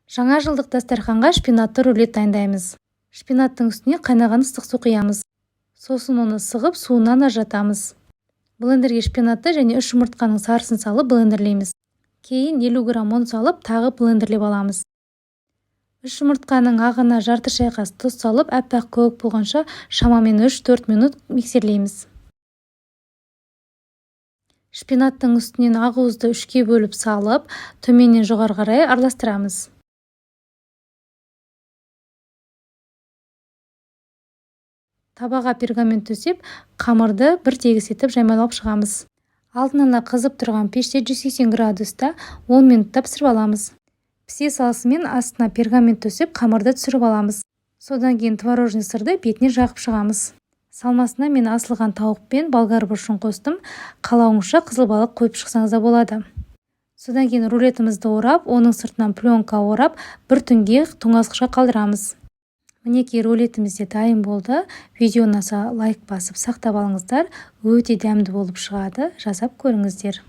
Жаңа жылдық дастарханға шпинатты рулет дайындаймыз. Шпинаттың үстіне қайнаған ыстық су құямыз. Сосын оны сығып, суынан ажыратамыз. Блендерге шпинатты және 3 жұмыртқаның сарысын салып блендерлейміз. Кейін 50 грамм ұн салып, тағы блендерлеп аламыз. 3 жұмыртқаның ағына жарты шай қасық тұз салып, аппақ көбік болғанша шамамен 3-4 минут миксерлейміз. Шпинаттың үстінен ақуызды 3-ке бөліп салып, төменнен жоғары қарай араластырамыз. Табаға пергамент төсеп, қамырды бір тегіс етіп жаймалап шығамыз. Алдын ала қызып тұрған пеште 180 градуста 10 минутта пісіріп аламыз. Пісе салысымен астына пергамент төсеп, қамырды түсіріп аламыз. Содан кейін творожный сырды бетіне жағып шығамыз. Салмасына мен асылған тауық пен болгар бұрышын қостым. Қалауыңызша қызыл балық қойып шықсаңыз да болады. Содан кейін рулетімізді орап, оның сыртынан пленка орап, бір түнге тоңазытқышқа қалдырамыз. Мінекей, рулетіміз де дайын болды. Видео ұнаса, лайк басып, сақтап алыңыздар. Өте дәмді болып шығады, жасап көріңіздер.